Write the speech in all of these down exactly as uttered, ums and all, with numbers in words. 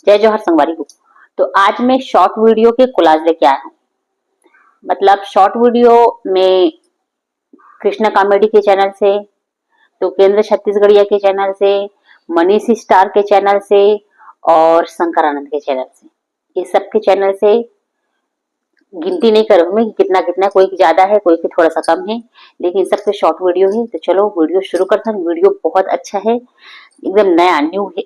जय जोहार संगवारी हो। तो आज मैं शॉर्ट वीडियो के कोलाज लेके आया हूँ। मतलब शॉर्ट वीडियो में कृष्णा कॉमेडी के चैनल से, तो केंद्र छत्तीसगढ़िया के चैनल से, मनीष स्टार के चैनल से और शंकर आनंद के चैनल से, ये सब के चैनल से गिनती नहीं करूँ मैं कि कितना कितना, कोई की ज्यादा है, कोई की थोड़ा सा कम है, लेकिन सबके शॉर्ट वीडियो है। तो चलो वीडियो शुरू करते हैं। वीडियो बहुत अच्छा है, एकदम नया न्यू है,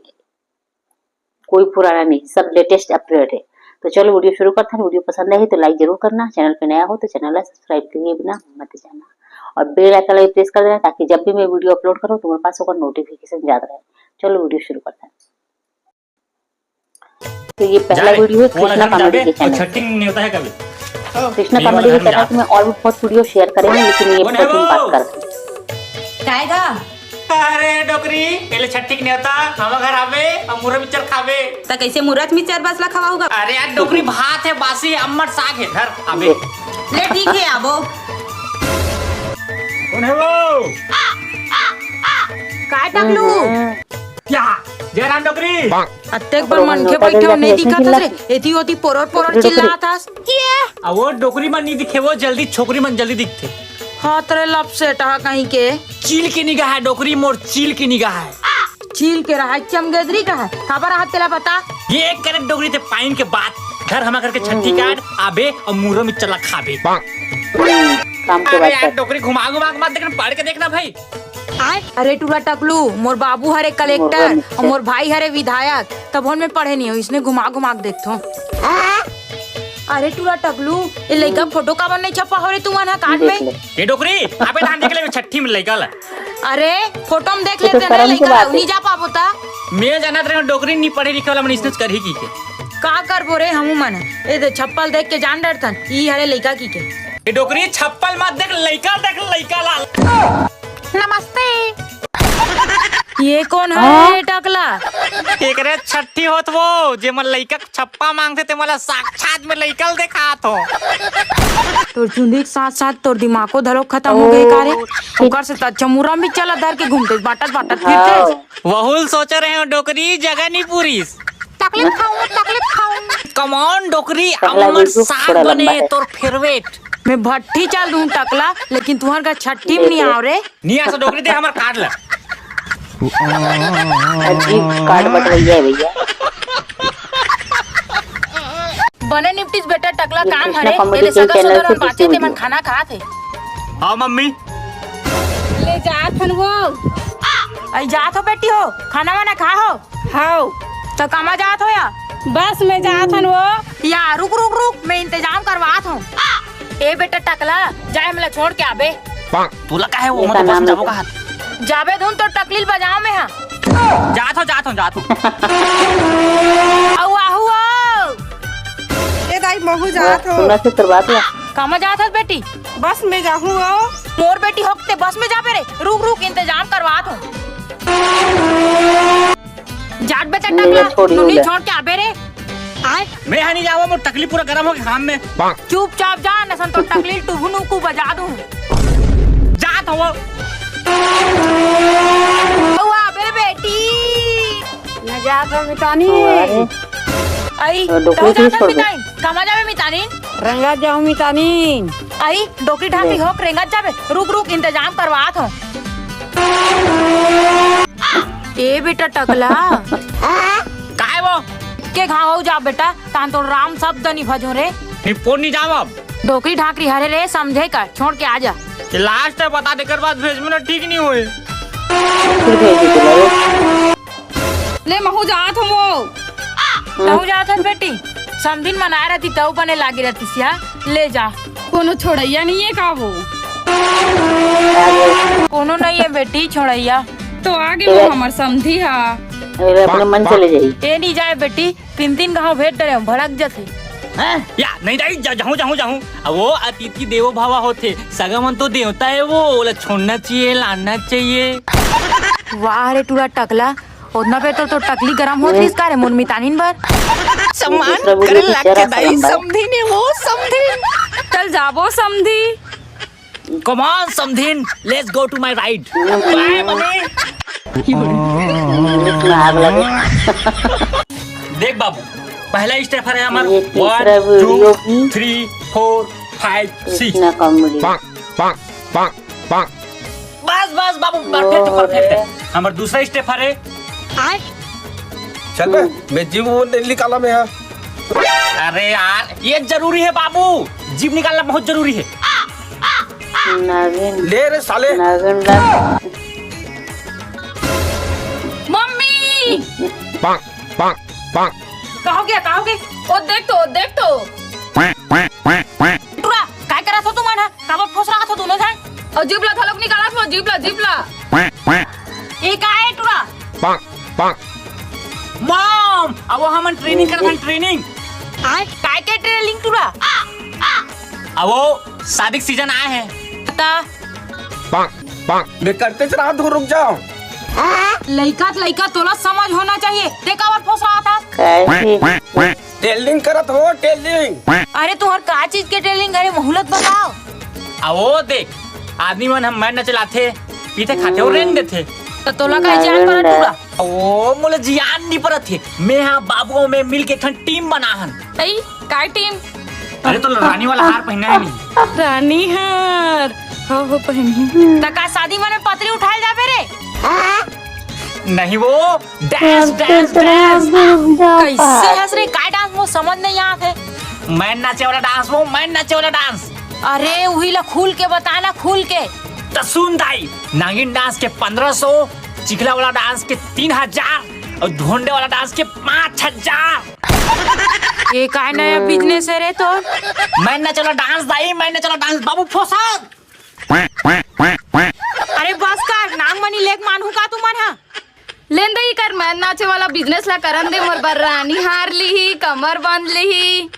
कोई पुराना नहीं, सब लेटेस्ट अपडेट है। तो चलो वीडियो शुरू करते हैं। वीडियो पसंद आए तो लाइक जरूर करना, चैनल पे नया हो तो चैनल ला सब्सक्राइब किए बिना मत जाना और बेल आइकन ला प्रेस कर देना, ताकि जब भी मैं वीडियो अपलोड करूँ तुम्हारे पास ओकर नोटिफिकेशन जाता रहे। चलो वीडियो शुरू करते हैं। तो ये पहला वीडियो है कृष्णा कॉमेडी के चैनल। छट्टी नहीं होता है कभी। कृष्णा कॉमेडी के चैनल में और भी बहुत वीडियो शेयर करेंगे, लेकिन ये बहुत दिन बात कर। काय गा? अरे डोकरी, पहले छट्टी के नेवता, हम घर आवे और मुर्रा मिक्चर खावे। त कैसे मुर्रा मिक्चर बस ला खवाऊगा? अरे यार डोकरी, भात है बासी, अम्मट साग है, घर आवे। ले ठीक है, आबो। कौन है वो? काय टकलू? क्या? जयराम डोकरी। अतेक बड़ मनखे बइठे हो, नहीं दिखत हस रे। एती ओती पोरोर पोरोर चिल्लात हस। अब वो डोकरी मन नहीं दिखे, वो जल्दी छोकरी मन जल्दी दिखथे। हाँ, तेरे लपसेट हा कहीं के। चील के निगाह है डोकरी मोर, चील के निगाह है। चील के रहा, चमगेदरी का है। काबर रहा तेला बता। ये एक करे डोकरी ते पाइन के बात। घर हमा करके छट्टी काट, आबे और मुर्रा मिक्चर ला खाबे। काम के अरे बात यार, कर। डोकरी घुमा घुमा के मत देखना, पढ़ के देखना भाई। अरे टूरा टकलू, मोर बाबू हरे कलेक्टर और मोर भाई हरे विधायक, तभोन में पढ़े नहीं हो, इसने घुमा घुमा के देखथो। अरे टूरा टकलू, ये लइका फोटो काबर नहीं छपा हो रे तुमन हा कार्ड में? ये डोकरी, आपे धान देख ले छट्ठी में लइका ला। अरे फोटो में देख लेते ना, लइका ला नहीं जा पाबो ता। मैं जानत रहे डोकरी नहीं पढ़े लिखे वाला मन इसने करही की के। का करबो रे हमू मन? ए दे छप्पल देख के जान डरथन, ई हरे लइका की के। ए डोकरी छप्पल मत देख, लइका देख, लइका ला। नमस्ते। ये कौन है रे टकला? एकरे छट्ठी होत वो, जेमन लइका के छप्पा मांगथे, ते मोला साक्षात में लइका ल देखात हो। तोर चुंदी के साथ साथ तोर दिमागो धरो खत्म हो गए का रे? ओकर से त अच्छा मुर्रा मिक्चर ला धर के घूमते, बाटत बाटत फिरते। वहू ल सोचे रहे हो डोकरी, जगह नहीं पूरीस। तकलीफ खाऊं, तकलीफ खाऊं। Come on डोकरी, अम्मट साग बने तोर favourite। मैं भट्ठी चल दूं टकला, लेकिन तुहर का छट्ठी में नहीं आओ रे। नहीं आ तो डोकरी दे हमर कार्ड ला। अजीब कार्ड बटवैया है भैया। बने निपटिस बेटा टकला, काम हरे, तेरे सगा सोदर मन बाचे ते मन खाना खात हे। हाँ मम्मी। ले जात हन वो। आई जात हो बेटी हो, खाना वाना खा हो। हाव। त कामा जात हो या? बस में जात हन वो। या रुक रुक रुक, मैं इंतजाम करवात हूँ। ए बेटा टकला, जाए हमला छोड़ के आबे। तोला काहे वो, मैं तो बस में जाबो कहा। जाबे धुन तो टकलील बजाओ में हा। जात हो, जात हो, जात हो। अउ आहू हो। ए दाई महू जात हो। सुना से तोर बात ला। कामा जात हस बेटी? बस में जाहू हो। मोर बेटी होक ते बस में जाबे रे। रुक रुक इंतजाम करवात हूँ। जात बेटा टकला, नूनी छोड़ के आबे रे। आय। मैं हा नहीं जावा, मोर टकली पूरा गरम हो गया घाम में। चुपचाप जा, नसन तो टकली टुभुनु को बजा दूं। जात हो। ओ आबे बेटी। मैं जात हो मितानी। आई, तो डोकरी कहाँ जात हो मितानी? कहाँ जावे मितानी? रंगा जाऊं मितानी। आई, डोकरी ढाकी होक रेंगत जाबे। रुक रुक इंतजाम करवात हो। ए बेटा टकला। काय वो? के घाव हो जा बेटा, तान तो राम शब्द नहीं भजो रे। निपोर नहीं जाव अब। डोकरी ढाकरी हरे रे, समझे का, छोड़ के आ जा। ये लास्ट है, बता देकर बाद भेज में ना ठीक नहीं होए। फिर भेज दे ला वो। ले महू जात हो वो। तहू जात हस बेटी, समधिन मनाए रहती तहू बने लागी रहती सिया, ले जा। कोनो छोड़ैया नहीं है का वो? कोनो नहीं है बेटी छोड़ैया। तो आगे वो हमर समधी हा। अरे अपने मन चले जाई। ए नहीं जाए बेटी, तीन तीन गांव भेंट डरे भड़क जथे। हैं? या नहीं जाई, जा, जाहूं, जाहूं, जाहूं। अब वो अतिथि देवो भवा होथे, सगा मन तो देवता है वो, ओला छोड़ना चाहिए, लाना चाहिए। वाह रे टूरा टकला, ओतना बेर तो तोर टकली गरम होत रिहिस का रे मोर मितानिन बर? सम्मान करे लाग के दाई, समधिन वो समधिन। चल जाबो समधी। Come on समधिन, let's go to my ride। Bye mummy. इसमें आग लगे। देख बाबू, पहला स्टेप है हमार ये तीसरा वन, टू, वीडियो भी थ्री, फोर, फाइव, सिक्स। कृष्णा कॉमेडी। पाक, पाक, पाक, पाक। बस, बस बाबू, परफेक्ट, परफेक्ट है। हमार दूसरा स्टेप है। चल बे, मैं जीभ निकाला मैं यहाँ। अरे यार, ये जरूरी है बाबू, जीभ निकालना बहुत जरूरी है। नागिन। ले रे साले। नागिन ला। मम्मी। पाक, पाक, पाक। का हो गया, का हो गया? ओ देख तो, ओ देख तो। टुरा, काय करत हो तुमन ह? काबर फोसरात हो दोनों झन? अउ जीभ ला घलोक निकालत हो, जीभ ला, जीभ ला। ए का है टुरा? मॉम, अब वो हमन ट्रेनिंग करत हन, ट्रेनिंग। काय के ट्रेनिंग टुरा? अब वो शादी के सीजन आए हे। बता। मैं करते चला दो, रुक जाओ। लइका त लइका, तोला समझ होना चाहिए। ते काबर फोसरात हस? कैसे? टेलिंग करत हो, टेलिंग। अरे तुहर का चीज के टेलिंग? अरे मुहूर्त बताओ। आ वो देख, आदमी मन ह मैन नचे ल आथे, पीथे खाथे अउ रेंग देथे। त तोला काय जियान परत टुरा? ओ मोला जियान नी परत हे, मैं हा बाबू अउ मैं मिल के एक ठन टीम बना हन। तई काय टीम? अरे तो रानी वाला हार पहना है नी? रानी हार। हाँ, हो पहनी। त का शादी मन में पतरी उठाए जाबे रे? नहीं वो, डांस, डांस, डांस। कैसे हंस रे? काय डांस? मोर समझ नहीं आत हे। मैन नाचे वाला डांस वो, मैन नाचे वाला डांस। अरे उही ला खुल के बता ना, खुल के। त सुन दाई, नागिन डांस के पन्द्रह सौ, चिखला वाला डांस के तीन हजार अउ ढोंडे वाला डांस के पाँच हजार। ये काय नया बिजनेस है रे तोर? मैन नाचे वाला डांस दाई, मैन नाचे वाला डांस बाबू फोसा। अरे बस कर, नांग मनी लेक मानहूं का तुमन ह? लेन दई कर, मैन नाचे वाला बिजनेस ला करन दे, मोर बर रानी हार लिही, कमर बंद लिही।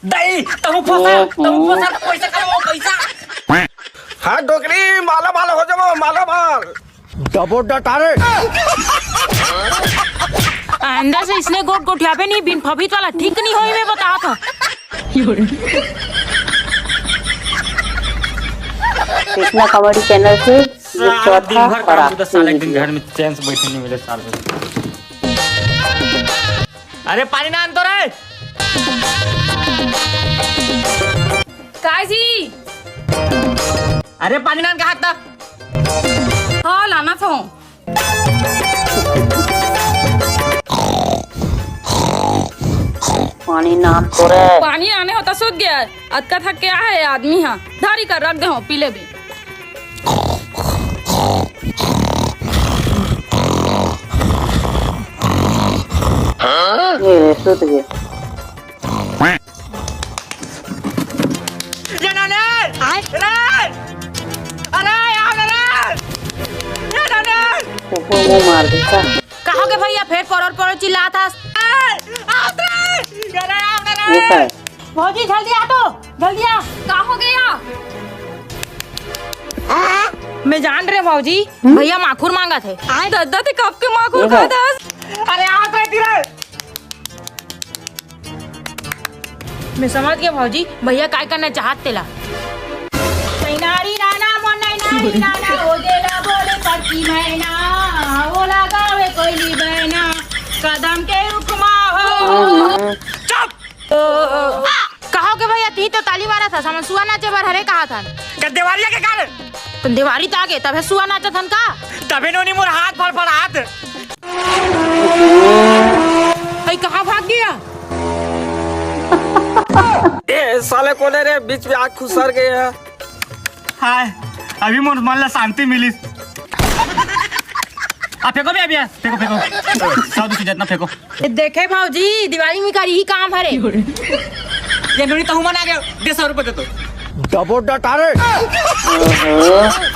दई, तहु फंसा, तहु फंसा, पैसा कमाओ, पैसा। हाँ, डोकरी, माला माल हो जाओ, माला माल। डबो डटारे। आइंदा से इसने गोट गोठियाबे नहीं, बिन फबीत वाला ठीक नहीं होई, मैं बतावत हूँ। कृष्णा कॉमेडी चैनल से ये साला दिन चौथा भर और काम करता, साला एक दिन आखिरी। घर में चैन से बैठे नहीं मिले साल भर। अरे पानी ना आन तो रे। काय जी? अरे पानी ना आन, कहा था? हाँ, लाना था। पानी ना आन तो रे। पानी आने होता सुत गया। अतका थक के आहे आदमी हा। धारी कर रख दे हो, पी ले भी। ये रे, सुत गया। ये ननेर! अरे! अरे, आओ ननेर! ये ननेर! ऊपर मुंह मार देता। का हो गे भैया, फेर परोर परोर चिल्लात हस? ए, आओ रे! अरे, आओ ननेर! ये का है? भौजी, जल्दी आ तो, जल्दी आ। का हो गया? मैं जान रहे भौजी, भैया माखुर मांगत हे। आय दद्दा, ते कब के माखुर खात हस? अरे, आओ रे, तिरे! मैं समझ गया भौजी, भैया काय करना चाहत तेला। नैनारी नाना, मोर नैनारी नाना, ओ जेला बोले पड़ती मैना, ओला गावे कोयली बैना, कदम के उपमा हो। चुप! कहो के भैया, ती तो ताली मारत हस, हमन सुआ नाचे बर हरे कहा थन। का देवारिया के गाने? तो देवारी त आगे, तभे सुआ नाचत हन का? तभे नोनी मोर हाथ फड़फड़ात। भाई, कहाँ भाग गया? ए, साले कोने रे, बीच में आग खुसर गए है। हाय, अभी मोर मन ला शांति मिलिस। आ, फेंको बे, अभी आ, फेंको, फेंको। सौ दो सौ जितना फेंको। ए, देखे भौजी, दिवाली में कर यही काम हरे। ये नोनी तहु मन आ गए, डेढ़ सौ रुपए दे तो। डबो डटारे।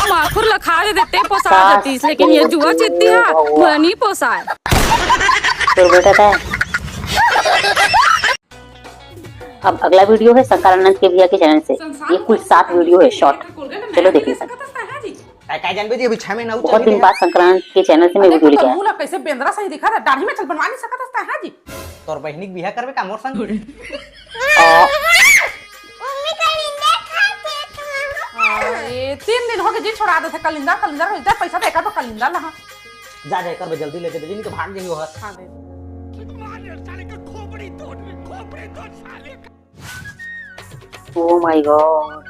माखुर ला खा दे देते, पोसा जातीस, लेकिन ये जुआ चित्ती हा, वह नहीं पोसाए। तोर बेटा का है? अब अगला वीडियो है शंकर आनंद के भैया के चैनल से। ये कुल सात वीडियो है शॉर्ट, चलो देखिए। काय, काय जानबे जी, अभी छह महीना बहुत दिन बाद शंकर आनंद के चैनल से मैं वीडियो लेके आया। मुंह ला कैसे बेंदरा सही दिखा था, दाढ़ी में चल बनवा नहीं सकत हस, हाँ जी। तोर बहिनी के बिहा करबे का मोर संग? आ, ए, तीन दिन हो गए जी, छोड़ा देते कलिंदर, कलिंदर, इधर पैसा देखा तो कलिंदर लहा। जा, जा, कर बे, जल्दी लेके दे, जिनके भाग जाइयो हर। हाँ, दे। Oh my God.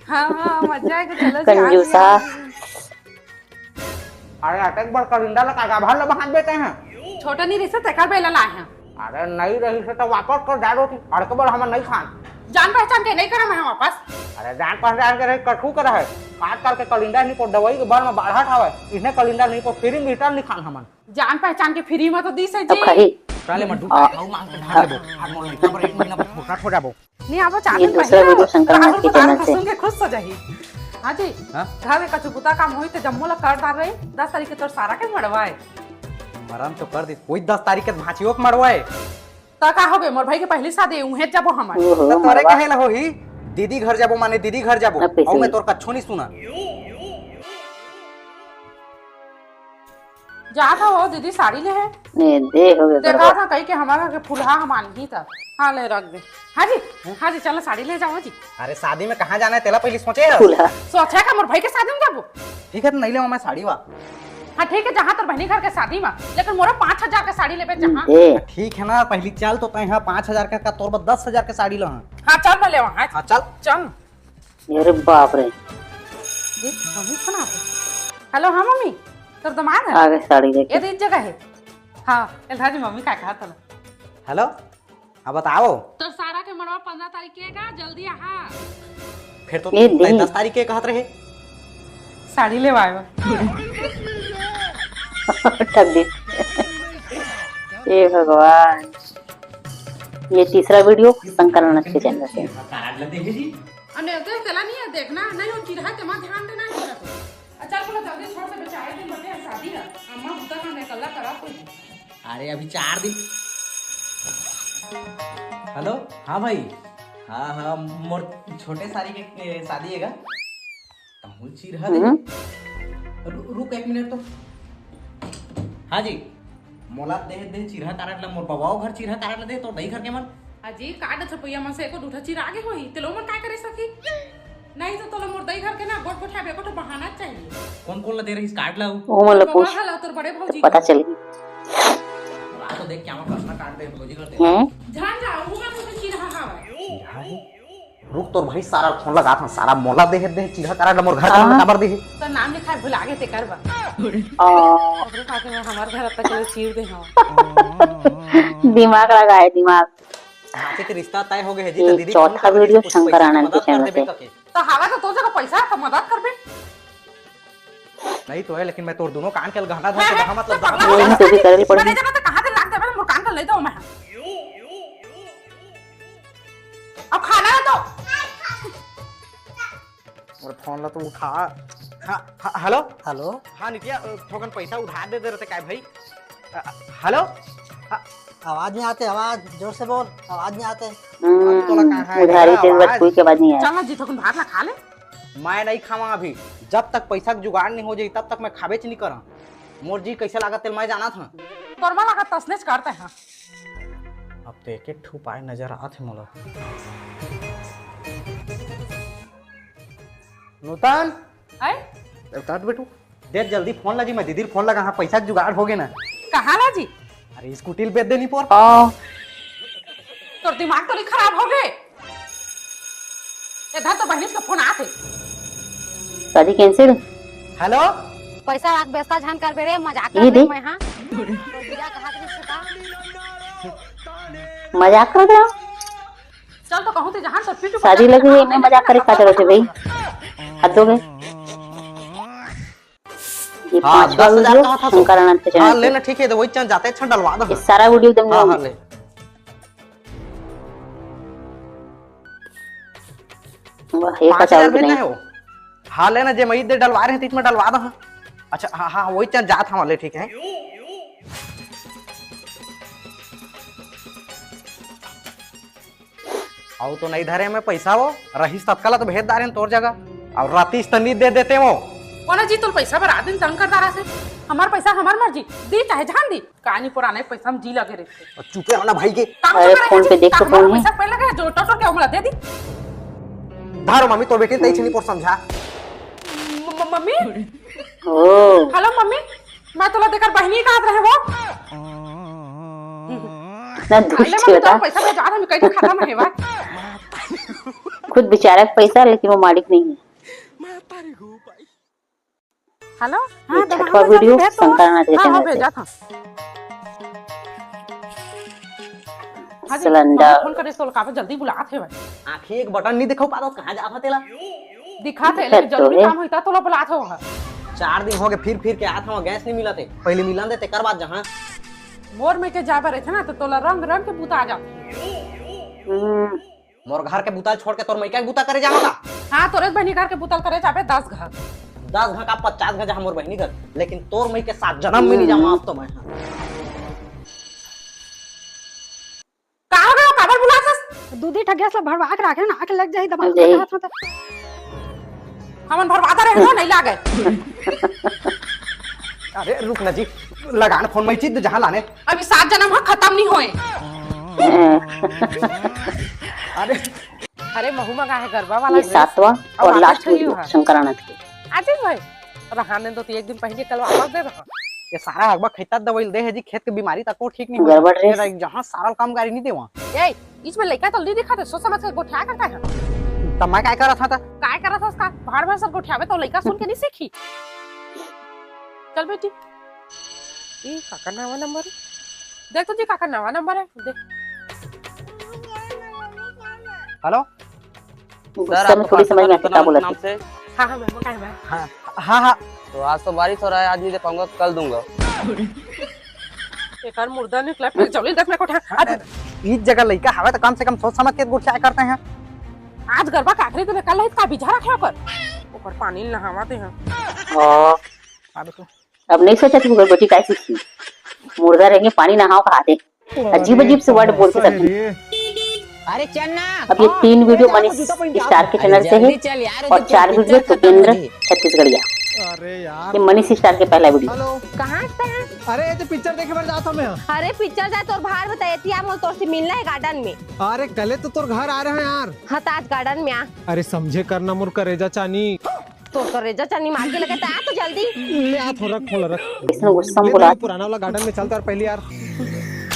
हाँ, हाँ, मजा आएगा। चलो जी, आ गया। अरे, अतेक बड़ कलिंदा ला का गाभा ला बहात बेटे हैं? छोटा नहीं रहिस तेकर बेला लाए हैं। अरे, नहीं रहिस त वापस कर डारो कि अड़के बड़ हमन नहीं खान। जान पहचान के नहीं करम है वापस। अरे, जान पहचान के रहे, कछु कर है। आजकल के कलिंदा नहीं को दवाई के बल में बाढ़त हवे। इसने कलिंदा नहीं को फ्री में रिटर्न नहीं खान हमन। जान पहचान के फ्री में तो दी से जी। खही। साले मड्डू का खाऊ मांग के ढाल लेबो। आज मोर लइका बर एक महीना बर छोटा हो जाबो। नहीं, अब चार दिन दूसरा वीडियो शंकर नाथ के चैनल से। सुन के खुश हो जाही। हाँ जी। हाँ? घर में कछु बुता काम होई त जम्मो ला कर डार रही। दस तारीख के तोर सारा के मड़वा है। मरम तो कर दी, कोई दस तारीख के भांचियो के मड़वा है। त का होगे, मोर भाई के पहली शादी, उहें जाबो हमन। त तोरे कहे ला होही, दीदी घर जाबो, माने दीदी घर जाबो। अउ मैं तोर कच्छो नहीं सुना। जात हव दीदी, साड़ी ले हे। ए, दे हो गए देखा गड़बड़। था कही के हमारा के फुलहा हम आनही था। हाँ, ले रख दे। हाँ जी, हाँ जी, चलो साड़ी ले जाओ जी। अरे, शादी में कहाँ जाना है, तेला पहले सोचे है। फुलहा। सोचे का मोर भाई के शादी में जाबो। ठीक है, तो नहीं ले मैं साड़ी वा। हाँ, ठीक है, जहाँ तोर बहनी घर के शादी में, लेकिन मोरा पाँच हजार के साड़ी लेबे जहाँ। ए। ठीक है ना, पहली चल तो तय हाँ, पाँच हजार का, का तोर बस दस हजार के साड़ी ला। हाँ, चल मैं ले वहाँ। हाँ, चल। चल। अरे बाप रे। देख, मम्मी फोन आते। हेलो, हाँ मम्मी, तोर दमाद है? आगे साड़ी देखे। ये देख जगह है। हाँ, एल्धा जी मम्मी का कहा तला। हेलो, हाँ बताओ। तोर सारा के मड़वा पंद्रह तारीख के का, जल्दी आहा। फिर तो ये तय दस तारीख के कहत रहे। साड़ी लेवाए बा। ठग दे। हे भगवान, ये तीसरा वीडियो शंकर नाथ के चैनल से। अने तेला नहीं है देखना, नहीं हो चिढ़ा के मत ध्यान देना है तो। अच्छा, बोला जल्दी छोड़ दे, बेचारे दिन बचे हैं शादी है। अम्मा बुता का मैं कल्ला करा कोई। अरे अभी चार दिन। हेलो, हाँ भाई। हाँ, हाँ, मोर छोटे सारी के, के शादी है का? तहूँ चिरहा दे। हम्म। रु-, रुक एक मिनट तो। हाँ जी, मोला दे दे चिरहा कारड ला, मोर बबाओ घर चिरहा कारड ला दे, तो दई घर के मन। अजी, कार्ड छपैया मन से एको दूठा चिरा गे होही, तेलो मन काय करे सकी? नहीं तो तोला मोर दई घर के ना गोठ गोठिया बेको ठो बहाना चाहिए। कौन कौन ला दे रहिस कार्ड ला? वो मन ला पूछ। घला तोर बड़े भौजी पता चल। रात तो देख क्या मैं पर्सनल कार्ड पे भौजी करते हैं। झान जा, वो का तो चिरहा हवा। रुक, तोर भाई सारा फोन लगा था, सारा मोला दे दे, चिरहा कारड ला मोर घर के मन काबर दे। तो नाम लिखा है, भुला गए ते करबा। आ। ओकरे खातिर मैं हमार घर तक के लिए चीर दे हूँ। दिमाग लगाए, दिमाग। नाचे के रिश्ता तय हो गए है जी, तो ये दीदी चौथा फोन कर वीडियो दीजिए, कुछ शंकर पैसा की आनंद के मदद कर चैनल देबे से। करके। तो हवा तो तोर जगह पैसा है, तो मदद करबे। नहीं तो है, लेकिन मैं तोर दोनों कान के गहना धर के है, रहा, मतलब तो दाम पगला यही तो भी करे पड़ी। मैंने जगह तो कहाँ से लान देबे, मोर कान का ले दो मैं। अब खाना है तो। और फोन ला तो उठा। हाँ, हाँ, हेलो। हेलो। हाँ नितिया, अ, थोकन पैसा उधार दे दे रहे काय भाई? अ, हेलो। अ, आवाज नहीं आते, आवाज जोर से बोल, आवाज नहीं आते। हम्म, अभी तोला कहाँ है उधारी यार, के बाद आवाज? कोई के आवाज नहीं आया। चल ना जी, थोकन भात ला खा ले। मैं नहीं खावा अभी, जब तक पैसा के जुगाड़ नहीं हो जाई, तब तक मैं खाबेच नहीं करा। मोर जी कैसे लागत तेल मैं जाना था। तोर मन लागत तसनेच करते हैं। अब तो एक एक ठो उपाय नजर आत है मोला। नूतन, आए? उतार बेटू। दे जल्दी फोन ला जी, मैं दीदी फोन लगा, हाँ पैसा के जुगाड़ हो गए ना। कहाँ ला जी? अरे स्कूटी बेच देनी पोर। हाँ। तोर दिमाग तो नहीं खराब हो गए? इधर तो बहनी का फोन आते। शादी कैंसिल। हेलो। पैसा राख, व्यवस्था झन करबे रे, मजाक ये कर दे। मैं हाँ। बिया कहा के सुता। मजाक कर रहे हो? चल तो कहूँ ते जहाँ तो फिर शादी लगी हुई, मैं मजाक करे खाते रहते भाई। हद हो गए। ये हाँ, पांचवा दस हजार वीडियो कहा था तो। शंकर आनंद के हाँ, चैनल पे। लेना ठीक है, तो वही चैनल जाते अच्छा डलवा दो। ये सारा वीडियो एकदम हाँ, हाँ, ले। वाह, ये पाँच हजार पचास भेजना नहीं। है वो। हाँ, लेना, जे मैं दे डलवा रहे हैं, तो इसमें डलवा दो। हाँ। अच्छा, हाँ, हाँ, वही चैनल जात हमारे, ठीक है। अउ तो नहीं धरे मैं पैसा वो, रहीस ततका ला तो भेज डारेन तोर जगह, अउ रतीस त नी दे देते वो। कोना जी, तोर पैसा बर आदमी तंग कर डारा से। हमार पैसा हमार मर्जी, दी चाहे जान दी। कहानी पुराने पैसा में जी लगे रहते। अउ चुपे रहो ना भाई के। काम अरे तो करे फोन जी, पे देख तो कहाँ फोन में। पैसा पहले लगे जो टोटो के उमला दे दी। धारो मम्मी, तोर बेटी तई छनी पोर समझा। म-, म-, मम्मी? ओ। हेलो मम्मी, मैं तोला देकर बहनी कहत रहे वो। ना दुष्ट होता। पैसा भेजा, हम कहीं खाता में है बा। खुद बेचारा के पैसा, लेकिन वो मालिक नहीं है। हेलो, ये हाँ, छठवा वीडियो शंकर नाथ के चैनल से। भेजा था। हाँ जी, सिलेंडर। फोन करे, तो काबर जल्दी बुलात हे भाई। आँखी एक बटन नहीं दिखाओ पारो, कहाँ जात हे तेला? दिखात हे, लेकिन जरूरी तो काम होता तोला बुलात हो। चार दिन हो गए, फिर फिर के आत हो, गैस नहीं मिलत हे। पहले मिलन दे, तेकर बाद जहाँ। मोर में के जाए बर रहिथे ना, तो तोला रंग रंग के बुता आ जाथे। हम्म। मोर घर के बुता छोड़ के तोर मइका के बुता करे जावं का? हाँ, तोरे बहिनी घर के बुता करे जाबे दस घर। दस घर का पचास घर जहाँ मोर बहिनी घर, लेकिन तोर मइका के सात जन्म में नहीं जावं अब तो मैं। हाँ। का हो गया? काबर बुलाथस? दूधी ठगिया से भरवा के राखे ना, आके लग जाही दबा के हाथ में। हमन भरवादा रहे ना, नहीं लागे। अरे रुक ना जी, लगा ना फोन में चीज जहाँ लाने। अभी सात जन्म ह खत्म नहीं होए। अरे, अरे महू मंगा है गरबा वाला ये dress। सातवां और last video शंकरानंद के। अजीत भाई, रहने दो तो एक दिन पहले कल वापस दे रहा। ये सारा हगबा खैता दवाई दे है जी, खेत के बीमारी तक को ठीक नहीं हो गड़बड़ रे। जहाँ सारा काम गाड़ी नहीं देवा। ए, इसमें लइका तो नहीं दिखाते, सोच समझ के गोठिया करता है। तब मैं काय करत था? काय करत था उसका? भाड़ में सब गोठियावे तो लइका सुन के नहीं सीखी। चल बेटी। ई काकर नवा नंबर है? देख तो जी काकर नवा नंबर है, देख। हेलो? गुस्सा में थोड़ी समझ में आता बोलत है। हाँ, हाँ, मैं, मैं, मैं। हाँ, हाँ, हाँ। तो आज तो बारिश हो रहा है, आज नहीं दे पाऊंगा, कल दूंगा। एकर मुर्दा निकला, फिर जल्दी देख मैं कोठा। अरे, ईद जगह लइका हवे तो कम से कम सोच समझ के गोठिया करते हैं। आज गरबा काकरी दिन कल है, का बिझा रखे ओकर। ओकर पानी नहावा दे हैं। हाँ। अबे तू अब नहीं सोचा थी बेटी काय सीखी। मुर्दा रहेंगे पानी नहाओ कहा दे। अजीब अजीब से word बोल के सब। अरे चन्ना। अब ये तीन वीडियो मनीष स्टार के चैनल से है और चार वीडियो सुपेंद्र छत्तीसगढ़िया। अरे यार। ये मनीष स्टार के पहला वीडियो। हेलो। कहाँ पे है? अरे ये तो पिक्चर देखे बर जात हूँ मैं। अरे पिक्चर जाए तोर भार बताए थी, आप तोर से मिलना है गार्डन में। अरे कले तो तोर घर आ रहे हैं यार। हाँ तो आज गार्डन में आ। अरे समझे करना मोर करेजा चानी। तोर करेजा चानी मार के लगे ता तो जल्दी। ले आ थोड़ा खोल रख। इसने गुस्सा में ये बोला। तो पुराना वाला गार्डन में चलता यार पहले यार।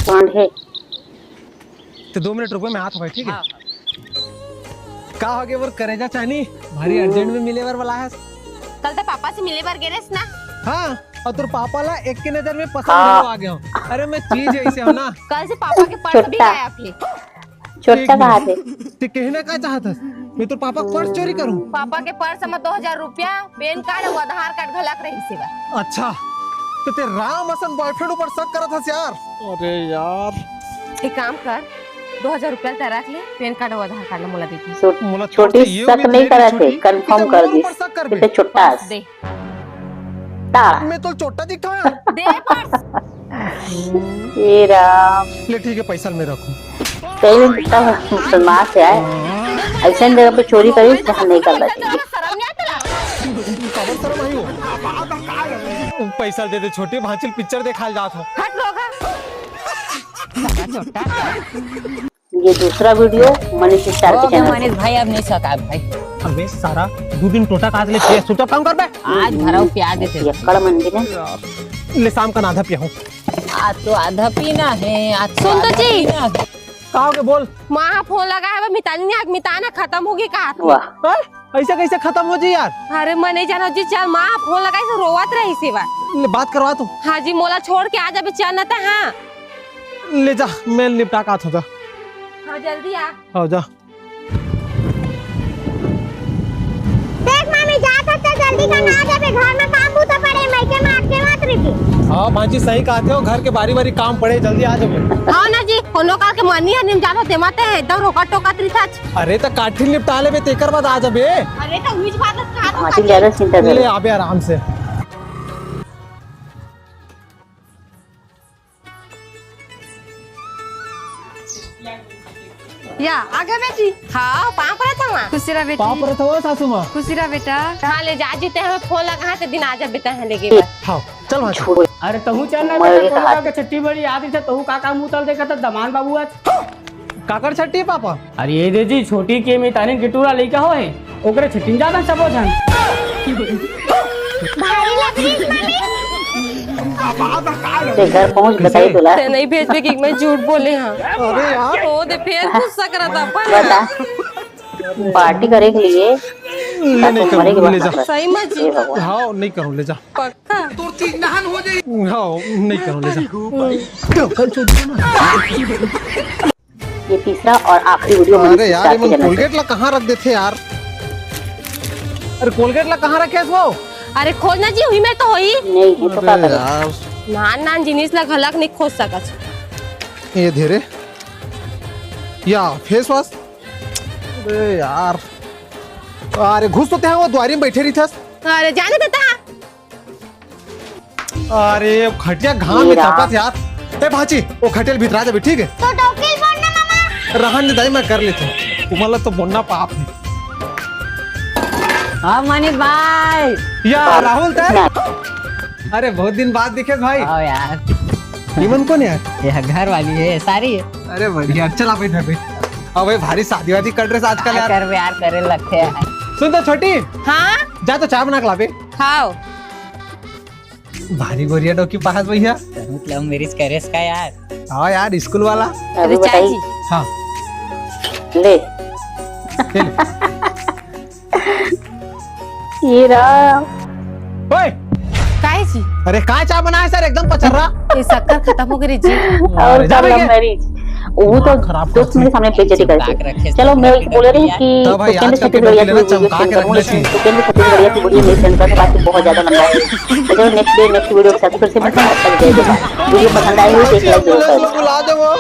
कौन है? तो दो मिनट रुको, मैं हाथ भाई, ठीक है? हाँ। का हो गया वो करेजा चानी? भारी urgent में मिले बर वाला है। कल तो पापा से मिले बर गेरेस ना? हाँ, और तोर पापा ला एक के नजर में पसंद हाँ। आ गया हूँ। अरे मैं चीज ऐसे हूँ ना। कल से पापा के पर्स भी छोटा। गायब है। छोटा कहा थे। ते कहना का चाहत हस? मैं तो पापा के पर्स चोरी करूं? पापा के पर्स में दो हजार रुपया, पैन कार्ड और आधार कार्ड घलक रही सेवा। अच्छा, तो ते राम असन बॉयफ्रेंड ऊपर शक करत हस यार। अरे यार। एक काम कर, दो हजार रुपया ते रख ले, पैन कार्ड और आधार कार्ड ला मोला दे दे। छो-, मोला छोटी शक नहीं करत हे, confirm कर दी। छोटा दे। ता। मैं तो छोटा दिखता हूँ। दे पर्स। ये राम। ले ठीक है, पैसा मैं रखूं। सही में कितना मुसलमान से आए। ऐसे जगह पे चोरी करी, जहाँ नहीं करना चाहिए। शर्म नहीं आता? पैसा दे दे छोटी, भांचिल पिक्चर देखा जात हो। हट लोग। ये दूसरा वीडियो मनीष स्टार के चैनल। मनीष भाई, अब नहीं सका भाई। अबे सारा दो दिन टोटा काट ले, तेज सुतो काम कर बे। आज भराओ प्याज दे तेरे। यक्कड़ मंदिर है। ले शाम का आधा पिया हूँ। आज तो आधा पीना है, आज तो सुन तो आधा जी। पीना है। का हो गया बोल। माँ फोन लगा है, मितानी ने आग मिताना खत्म होगी कहा थी। वाह। हैं? ऐसे कैसे खत्म हो जी यार? अरे मैं नहीं जाना जी, चल माँ फोन लगाई तो रोवत रही सेवा। ले बात करवा तू। हाँ जी, मोला छोड़ के आ जाबे चल न त। हाँ। ले जा, मैं निपटा का था जा। हाँ जल्दी आ। हाँ जा। देख मामी, जात हस त जल्दी का ना जाबे, घर में काम बूता पड़े, मइके में अटके मत रहिबे। हाँ भांजी, सही कहत हो, घर के बारी बारी काम पड़े, जल्दी आ जाबे। हाँ ना जी, कोनो काल के मनी हर निम जात होते मत है, एकदम रोका टोका त्रिथा। अरे त काठी निपटा लेबे, तेकर बाद आ जाबे। अरे त उहीच बात कहा तो भांजी ज्यादा चिंता ले करे। आबे आराम से। या, आ गए बेटी। हाँ, पाँव परत हवा। खुशी रह बेटी। पाँव परत हवा सासू माँ। खुशी रह बेटा। हाँ, ले जा, जीते हमें फोन लगा, हाँ, ते दिन आ जा बेटा, हाँ, लेके बस। हाँ, चल वहाँ से। अरे तहू चल ना, मैं बेटा, ये कौन कहा का छट्टी बड़ी याद है, तहू का का मुतल देखा था दमान बाबू आज। काकर छट्टी पापा? अरे ये दे जी, छोटी के में ताने के टूरा लइका हो है, ओकरे छट्टी में जाबे सबो झन। भारी लग रही है, मम्मी। ते घर पहुंच बताई तोला। ते नहीं भेजबे कि मैं झूठ बोले हाँ। अरे यार। ओ दे, फेर गुस्सा करत अपन। बता। पार्टी करे के लिए ले, नहीं करूँ, ले जा। सही में जी? हाँ, नहीं करूँ, ले जा। पक्का? हाँ, नहीं करूँ, ले जा। ये तीसरा और आखिरी वीडियो। अरे यार, ये मन कोलगेट ला कहाँ रख देथे यार? अरे कोलगेट ला कहाँ रखे वो? अरे खोजना जी, हुई में तो होई। नहीं, ये तो का अरे करे? यार। नान नान जिनिस ला घलक नहीं खोज सकत। ये धीरे। या फेस वॉश। अरे यार। अरे घुस तो ते वो द्वारी में बैठे रहिथस। अरे जाने देता। अरे खटिया घाम में तपत यार। ए भाची, वो खटिया भीतरा जाबे, ठीक है? तो डोकिल बोलना मामा। रहन दे दाई, मैं कर लेथों। तुमला तो बोलना पाप है। हाँ मनीष भाई। या राहुल तैं? अरे बहुत दिन बाद दिखे भाई। आओ यार। ये मन कौन यार? ये घर वाली है, सारी है। अरे बढ़िया, चला भाई घर पे। अब भाई भारी शादी वादी कर रहे आजकल यार। कर यार, करे लगते हैं। सुन तो छोटी। हाँ? जा तो चाय बना के लाबे। हाँ। भारी गोरिया डोकी पास भैया। लव मैरिज करेस का यार? हाँ यार, स्कूल वाला। अरे चाय जी। हाँ। ले। ये ले। ये रहा। ओए! काहे जी? अरे, काय चाय बनाए सर, एकदम पचर्रा। ये शक्कर खत्म हो गई जी। और अरे, जा कल भैया। लव मैरिज। वो तो खराब दोस्त मेरे सामने बेइज्जती करती। चलो, मैं बोल रही हूँ कि तो भाई, तो केंद्र आजकल के छत्तीसगढ़िया की वीडियो सेंड करूंगी। तो केंद्र छत्तीसगढ़िया की वीडियो नहीं सेंड करने पाती, बहुत ज्यादा लंबा है। तो चलो, नेक्स्ट डे, नेक्स्ट वीडियो के साथ फिर से मिलते हैं। तब तक जय जोहार। वीडियो पसंद आई हो तो एक लाइक जरूर करें। बुला दे वो।